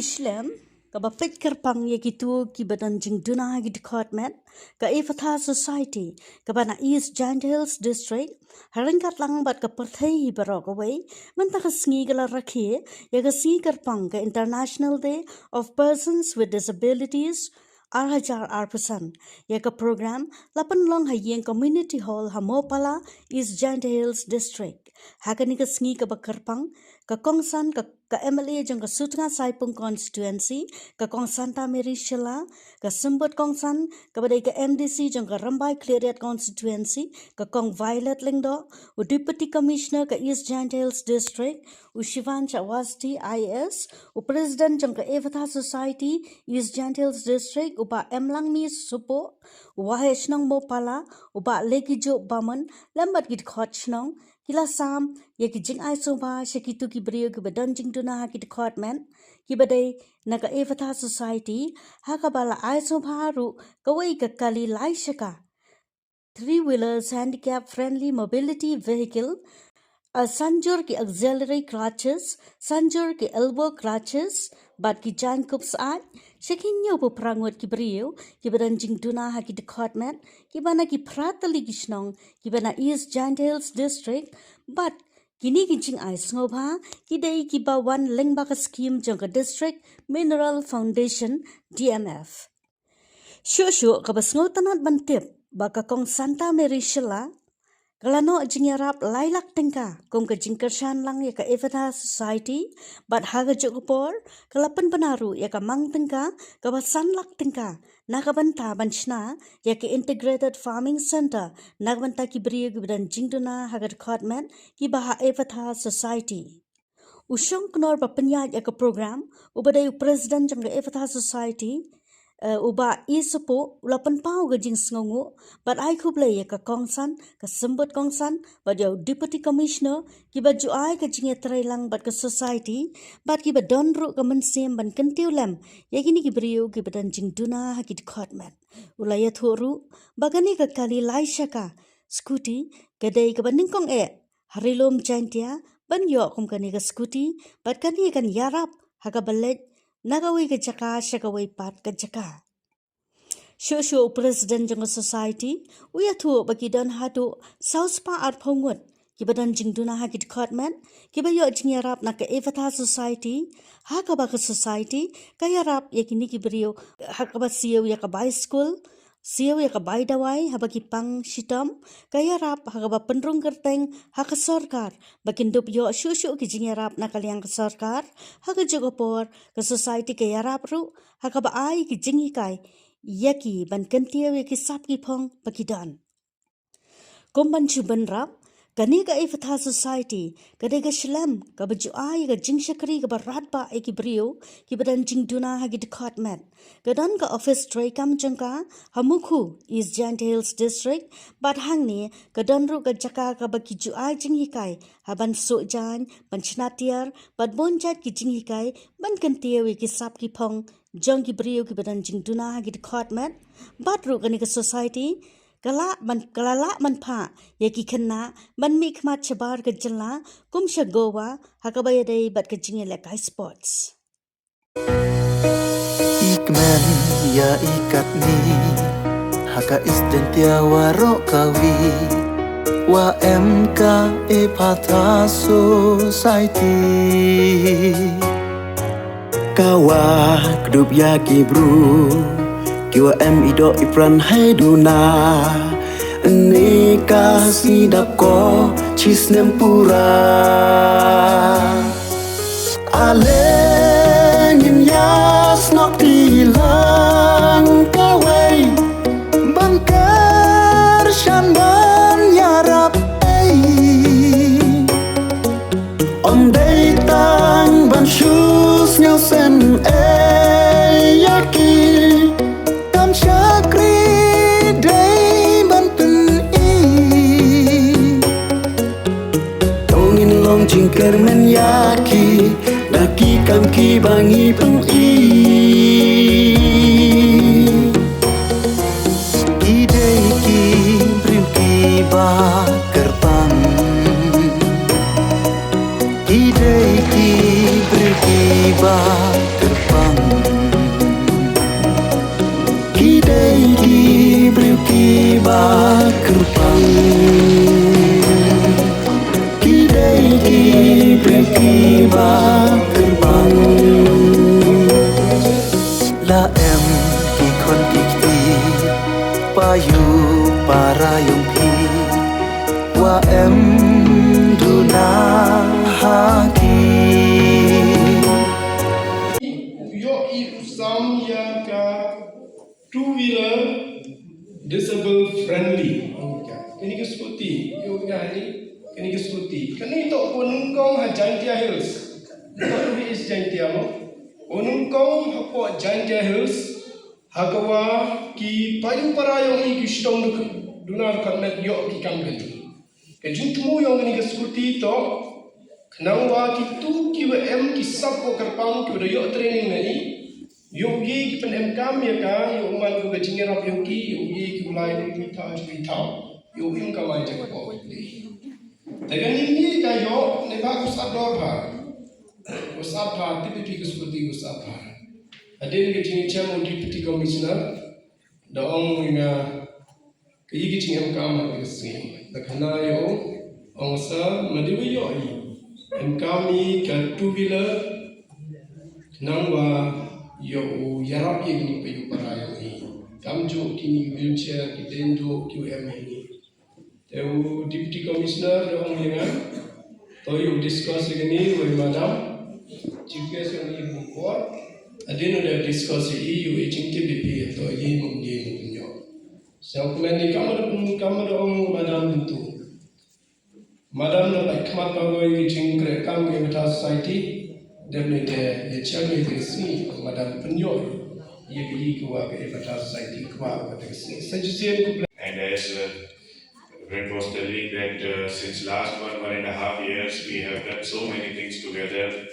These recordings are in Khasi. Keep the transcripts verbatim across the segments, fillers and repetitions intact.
Shlem, kaba peit kyrpang ïa kito kiba don jingduna ha ki dkhot met, ka Efata Society, kaba na East Jaintia Hills District, ha ryngkat lang bad ka pyrthei hi baroh kawei, mynta ka sngi ka la rakhe ïa ka sngi kyrpang ka International Day of Persons with Disabilities, ar hajar arphew san. Ïa ka program la pynlong ha ïing Community Hall ha Mopala, East Jaintia Hills District. Ha kane ka sngi kaba kyrpang, ka kongsan ka, ka M L A jong ka Sutnga Saipung Constituency, ka Kong Santa Mary Shylla, ka symbud kongsan kaba dei ka M D C jong ka Rymbai Khliehriat Constituency, ka Kong Violet Lyngdoh, u Deputy Commissioner ka East Jaintia Hills District, u Shivansh Awasthi I A S, u President jong ka Efata Society East Jaintia Hills District, u Bah Emlangmi Supo, u Waheh Shnong Mopala, u Bah Lekijuh Bamon, lem bad ki dkhot shnong, ki la sam ïa ki jingai sngewbha sha kito ki briew kiba don jingduna ha ki dkhot met, kiba dei na ka Efata Society, ha kaba la ai sngewbha ruh kawei ka kali lai shaka, three wheelers handicap friendly mobility vehicle, ar san jur ki auxiliary crutches, san jur ki elbow crutches, bad ki jaiñkup syaid, sha ki hynñiewphew phra ngut ki briew kiba don jingduna ha ki dkhot met, kiba na ki phra tylli ki shnong, kiba na East Jaintia Hills District, bad kine ki jingai sngewbha ki dei kiba wan lyngba ka skhim jong ka District Mineral Foundation, D M F. Shuh shuh kaba sngewtynnad ban tip ba ka Kong Santa Mary Shylla ka la noh jingïarap lai lak tyngka kum ka jingkyrshan lang ïa ka Efata Society, bad ha kajuh ka por ka la pynbna ruh ïa ka mang tyngka kaba san lak tyngka na ka bynta ban shna ïa ka Integrated Farming Centre na ka bynta ki briew kiba don jingduna ha ka dkhot met kiba ha Efata Society. U shongknor ba pynïaid ïa ka program, uba dei u President jong ka Efata Society, eh, u Bah E Supo, u la pynpaw ka jingsngewnguh bad ai khublei ïa ka kongsan, ka symbud kongsan, bad ïa u Deputy Commissioner, kiba ju ai ka jingïatreilang bad ka Society, bad kiba don ruh ka mynsiem ban kyntiew lem ïa kine ki briew kiba don jingduna ha ki dkhot met. U la ïathuh ruh ba kane ka kali lai shaka scooty ka dei kaba nyngkong eh ha Ri Lum Jaiñtia ban ïoh kum kane ka scooty, bad kane kan ïarap ha kaba leit na kawei ka jaka sha kawei pat ka jaka. Shuh shuh u President jong ka Society u ïathuh ba ki don haduh saw spah arphew ngut kiba don jingduna ha ki dkhot met kiba ïoh jingïarap na ka Efata Society, ha kaba ka Society ka ïarap ïa kine ki briew ha kaba siew ïa ka bai skul, siew ïa ka bai dawai haba ki pang shitom, ka ïarap ha kaba pynrung kyrteng ha ka sorkar ba kin dup ïoh shuh shuh ki jingïarap na ka liang ka sorkar. Ha kajuh ka por ka Society ka ïarap ruh ha kaba ai ki jinghikai ïa ki ban kyntiew ïa ki sap ki phong ba ki don. Kum ban shu bynrap, kane ka Efata Society ka dei ka shlem kaba ju ai ka jingshakri kaba radbah ïa ki briew kiba don jingduna ha ki dkhot met. Ka don ka office treikam jong ka ha Mukhu, East Jaintia Hills District, bad hangne ka don ruh ka jaka kaba ki ju ai jinghikai ha ban suh jaiñ, ban shna tiar, bad bun jait ki jinghikai ban kyntiew ïa ki sap ki phong jong ki briew kiba don jingduna ha ki dkhot met. Bad ruh kane ka Society ka lah ban, ka la lah ban phah ïa ki khynnah ban mihkhmat shabar ka jylla kum sha Goa ha kaba ïadei bad ka jingïalehkai sports. I kmen ïa i katni ha ka East Jaintia waroh kawi, wa em ka Efata Society. Ka wa kdup ïa ki bru kiwa em i doh i pran hei duna. Ynne ka sngi dap ko shi snem pura. Ale ngin ïa snoh i lang kawei ban kyrshan ban ïarap ei. Ym dei tang ban shu sngewsynei ïa ki kam shakri, dei ban pyni. To ngin long jingkyrmen ïa ki da ki kam kiba ngi pyni. Ki dei ki briew kiba kyrpang. Ki dei ki briew kiba kyrpang. Kyrpang. Ki dei ki briew kiba kyrpang. La em ki khon ki kti, payu para ïong phi, wa em duna ha ki. Ïoh i u sam ïa ka two wheeler disable friendly. Kane ka scooty, ïoh nga ni, kane ka scooty. Kane to ko nyngkong ha Jaintia Hills. To East Jaintia mo. Ko nyngkong hapoh Jaintia Hills. Ha kawa ki payu para ïong i ki sdang duna dkhot met ïoh ki kam kane. Ka jingthmu ïong kane ka scooty to khnang wa kitu kiwa em ki sap wa kyrpang kiwa da ïoh training na i. Ïoh i ki pynemkam ïa ka, ïoh man ko ka jingïarap ïong ki, ïoh i ki u lai ki thaw ki thaw. Ïoh i ka mai jaka ko. Te kane ni ka ïoh ne ba ko sap dor ba. Ko sap ba, tip i ka scooty ko sap ba. Hadien ka jingchem u Deputy Commissioner, da ong nga ka ïa ka jingem kam ha ka sngi. Da khana ïa u, ong sa, ma dei wa ïoh i. Em kam i ka two wheeler, khnang wa ïoh u ïarap ïa kini payu para ïong i. Kam ju kini wheelchair, ki dei ju ki em i. Te u Deputy Commissioner da ong ïa nga. To ïa u discuss ïa kani wei madam. Chief guest ïa kani bun por. Hadien u da discuss ïa i ïa u jingtip ïa phi to ïa i mum ïa i mum ïa. Sa u kmen ïa kam da pun kam da ong madam tu. Madam da pat khmat ba wei ki jingkre kam ïa ka society. Dep ni te ïa chang ïa ka sngi madam pynïoh ïa ka i ka wa ka ïa ka society ka wa ka sngi. Sa jisien ku. And as uh, Reverend was telling that uh, since last one, one and a half years, we have done so many things together,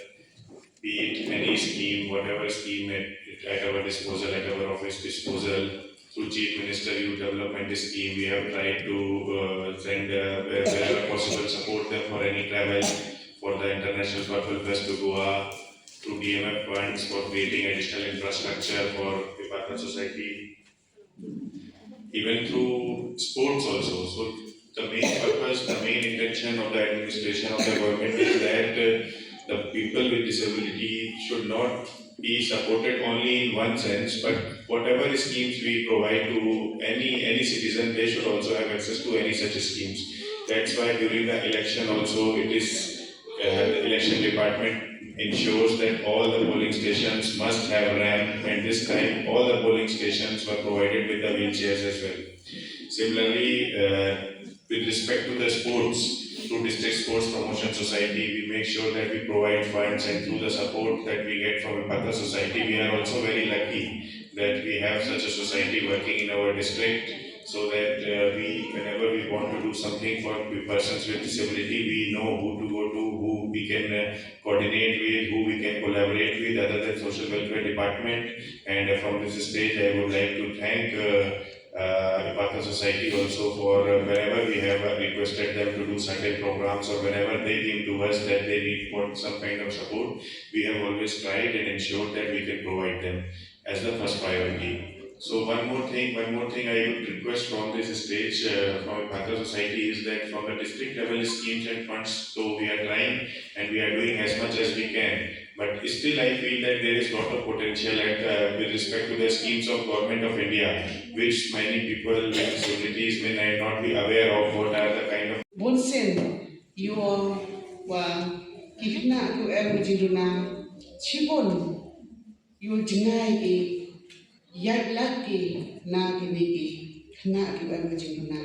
be it any scheme, whatever scheme at, at our disposal, at our office disposal, through Chief Minister Youth Development Scheme, we have tried to uh, send uh, wherever possible support them for any travel for the International Purple Fest to Goa, through D M F funds for creating additional infrastructure for the Partha Society. Even through sports also. So the main purpose, the main intention of the administration of the government is that uh, the people with disability should not be supported only in one sense, but whatever schemes we provide to any any citizen, they should also have access to any such schemes. That's why during the election also it is uh, the election department ensures that all the polling stations must have ramp, and this time all the polling stations were provided with the wheelchairs as well. Similarly, uh, with respect to the sports, through District Sports Promotion Society, we make sure that we provide funds, and through the support that we get from Epatha Society, we are also very lucky that we have such a society working in our district, so that uh, we, whenever we want to do something for persons with disability, we know who to go to, who we can uh, coordinate with, who we can collaborate with, other than social welfare department. And uh, from this stage, I would like to thank uh, uh, Epatha Society also for uh, whenever we have uh, requested them to do certain programs, or whenever they came to us that they need for some kind of support, we have always tried and ensured that we can provide them as the first priority. So one more thing, one more thing I would request from this stage uh, from Epatha Society is that from the district level schemes and funds, though we are trying and we are doing as much as we can, but still I feel that there is lot of potential at, uh, with respect to the schemes of Government of India, which many people with disabilities may not be aware of what are the kind of Bun sien ïoh wa ki khynnah ki em ka jingduna chibun ïoh jngai ki ïaid lad ki na kine ki khynnah ki em ka jingduna.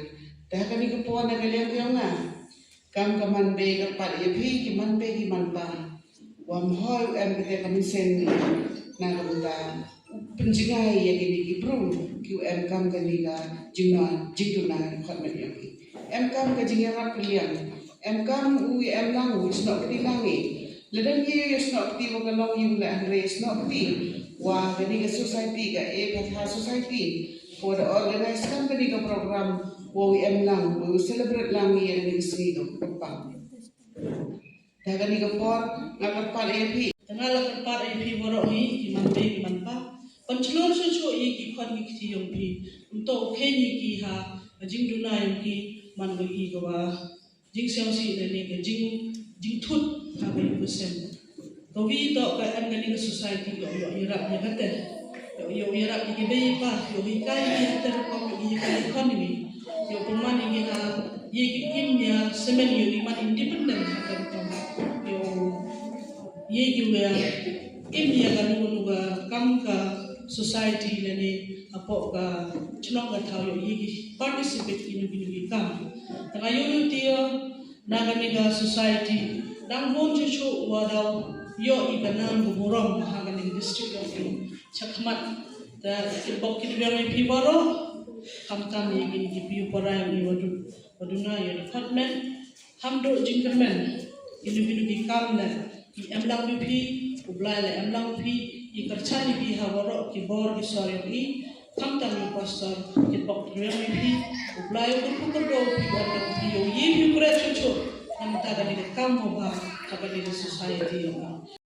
Te ha kane ka por na ka liang ka ïong nga kam ka man bei ka pat ïa phi ki man bei ki man pa. Wa mhoi u em kata ka mynsiem na ka bynta u pynjngai ïa kine ki briew ki u em kam kane ka jingduna jingduna khot met ïa phi. Em kam ka jingïarap ka liang. Em kam u ïa em lang u snoh kti lang i. Lada ngi ïa snoh kti wa ka long ïa u la hynrei snoh kti wa kane ka society ka e ka tha society ko da organize kam kane ka program wa u ïa em lang wa u celebrate lang ïa kane ka sngi ka pang. Da kane ka por nga kyrpad ïa phi. Te nga la kyrpad ïa phi baroh hi ki man bei ki man pa. Ban shlur shuh shuh ïa ki khon ki kti ïong phi. Ym to u kheiñ ïa ki ha Ka jingduna ïa ki man ka i ka wa jingsiaw si ne ne ka jing jingthut ha ka ïu ka sem. Ka wi to ka em kane ka society ïoh ïoh ïarap ïa kata. Ïoh ïoh ïarap ïa ki bei pa ïoh hikai ïa kata rukom ïoh hikai economy. Ïoh pynman ïa ki ha ïa ki im ïa semen ïoh i man independent ha kata rukom. Ïoh ïa ki wa im ïa ka nu nu ka kam ka society lane hapoh ka chnong ka thaw ïoh ïa ki participate ïa nu ki nu ki kam. Tang ïoh ïoh tia na kane ka society dang bun chuchu wa daw ïoh i ka nam ka burom ha kane ka district ïoh i chakhmat. Da kitbok kitbiang ïa phi baroh khamtam ïa ki ki phi para ïa i wadu waduna ïa department. Ham duh jingkyrmen ïa nu ki nu ki kam leh i em lang ïa phi. U Blai leh em lang ïa phi i kyrchan ïa phi ha baroh ki bor ki sor ïa phi. Khamtam ïa pastor kitbok kitbiang ïa phi. U Blai u kyrkhu kyrdoh phi u em lang ïa phi ïoh ïa phi u kret chuchu. Nangta kane ka kam mo ba ha kane ka society ïoh.